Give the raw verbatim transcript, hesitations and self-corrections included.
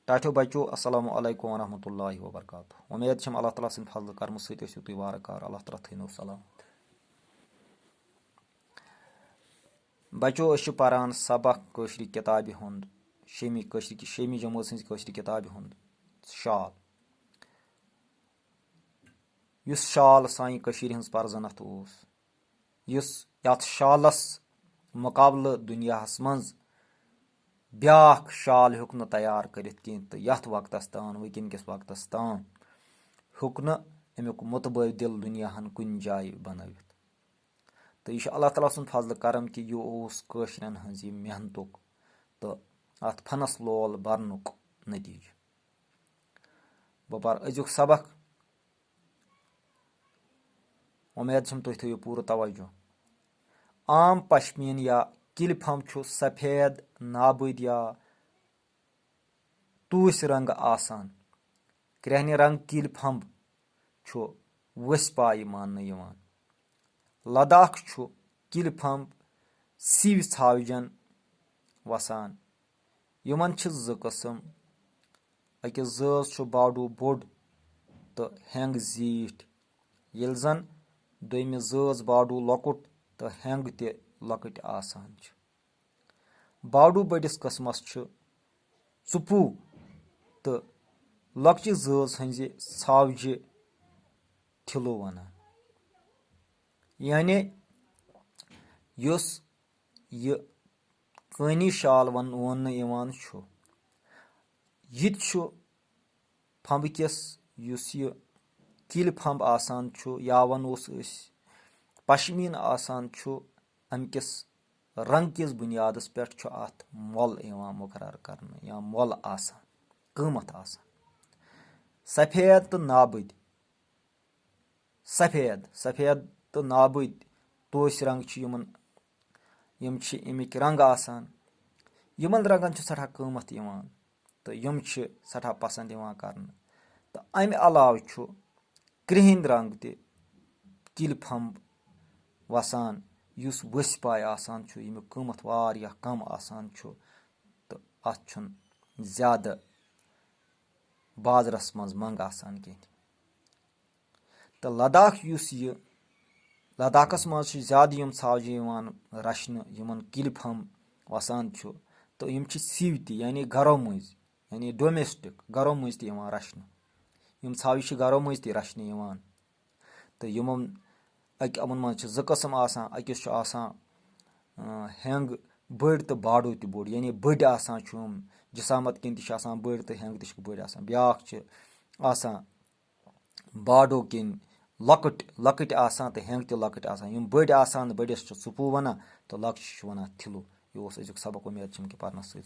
ٹاٹھیو بچو، السلام علیکم ورحمۃ اللہ وبرکاتہ۔ وۄمید چھم اللہ تعالیٰ سٕنٛدِ فضلہٕ کرمہٕ سۭتۍ ٲسِو تُہۍ وارٕ کارٕ۔ اللہ تعالیٰ تھٲینو سلامت۔ بچو، أسۍ چھِ پران سبق کٲشرِ کِتابہِ ہُنٛد، شیٚمہِ کٲشرِ کہِ-، شیٚمہِ جمٲژ ہٕنٛزِ کٲشرِ کِتابہِ ہُنٛد شال۔ یُس شال سانہِ کٔشیٖرِ ہٕنٛز پرزنت اوس، یُس یتھ شالس مقابلہٕ دُنیاہس منٛز بیاکھ شال ہیوٚک نہٕ تیار کٔرِتھ کینٛہہ، تہٕ یتھ وقتس تام، وٕنکیٚن کِس وقتس تام ہیوٚک نہٕ امیُک متبٲدِل دُنیاہن کُنہِ جایہِ بنٲوِتھ۔ تہٕ یہِ چھُ اللہ تعالیٰ سُنٛد فضلہٕ کرم کہِ یہِ اوس کٲشرٮ۪ن ہٕنٛز یہِ محنتُک تہٕ اتھ فنس لول برنُک نتیٖجہٕ۔ بہٕ پرٕ أزیُک سبق۔ وۄمید چھم تُہۍ تھٲیِو پوٗرٕ توجہ۔ عام پشمیٖن یا کِلۍ پھمب چھُ سفید، نابٕدۍ یا توٗسۍ رنٛگہٕ آسان۔ کرٛہنہِ رنٛگ کِلۍ پھمب چھُ ؤسۍ پایہِ ماننہٕ یِوان۔ لداخ چھُ کِلۍ پھمب سِوۍ ژھاوجن وسان۔ یِمن چھِ زٕ قٕسم، أکِس زٲژ چھُ باڈوٗ بوٚڑ تہٕ ہینٛگ زیٖٹھ، ییٚلہِ زن دوٚیمہِ زٲژ باڈوٗ لۄکُٹ تہٕ ہینٛگ تہِ لۄکٕٹۍ آسان چھِ۔ باڈوٗ بٔڑِس قٕسمس چھِ ژُپوٗ تہٕ لۄکچہِ زٲژ ہٕنٛزِ ژھاوجہِ تھِلوٗ ونان۔ یعنی یُس یہِ کٲنی شال ون-، ووننہٕ یِوان چھُ، یہِ تہِ چھُ پھمبہٕ کِس، یُس یہِ کِلۍ پھمب آسان چھُ، یا ونوس أسۍ پشمیٖن آسان چھُ، امہِ کِس رنٛگ کِس بُنیادس پٮ۪ٹھ چھُ اتھ مۄل یِوان مُقرر کرنہٕ یا مۄل آسان، قۭمتھ آسان۔ سفید تہٕ نابٕدۍ، سفید، سفید تہٕ نابٕدۍ توسۍ رنٛگ چھِ یِمن، یِم چھِ اَمِکۍ رنٛگ آسان۔ یِمن رنٛگن چھُ سٮ۪ٹھاہ قۭمتھ یِوان تہٕ یِم چھِ سٮ۪ٹھاہ پسنٛد یِوان کرنہٕ۔ تہٕ امہِ علاوٕ چھُ کرٛہِنۍ رنٛگ تہِ کِلۍ پھمب وسان، یُس ؤسۍ پایہِ آسان چھُ، ییٚمیُک قۭمتھ واریاہ کم آسان چھُ تہٕ اتھ چھُنہٕ زیادٕ بازرس منٛز منٛگ آسان کینٛہہ۔ تہٕ لداخ یُس یہِ، لداخس منٛز چھِ زیادٕ یِم ژھاوجہِ یِوان رچھنہٕ، یِمن کِلۍ پھمب وسان چھُ، تہٕ یِم چھِ سِوۍ تہِ، یعنی گرو مٔنٛزۍ، یعنی domestic، گرو مٔنٛزۍ تہِ یِوان رچھنہٕ۔ یِم ژھاوجہِ چھِ گرو مٔنٛزۍ تہِ رچھنہٕ یِوان۔ تہٕ یِمن، اَکہِ، یِمن منٛز چھِ زٕ قٕسم آسان۔ أکِس چھُ آسان، اۭں، ہینٛگ بٔڑۍ تہٕ باڈو تہِ بوٚڑ، یعنی بٔڑۍ آسان چھِ یِم، جسامت کِنۍ تہِ چھِ آسان بٔڑۍ تہٕ ہینٛگ تہِ چھِ بٔڑۍ آسان۔ بیٛاکھ چھِ آسان باڈو کِنۍ لۄکٕٹۍ، لۄکٕٹۍ آسان تہٕ ہینٛگ تہِ لۄکٕٹۍ آسان۔ یِم بٔڑۍ آسان، بٔڑِس چھِ ژُپوٗ وَنان تہٕ لۄکچہِ چھِ وَنان تھِلوٗ۔ یہِ اوس أزیُک سبق، اُمید چھم کہِ پَرنَس سۭتۍ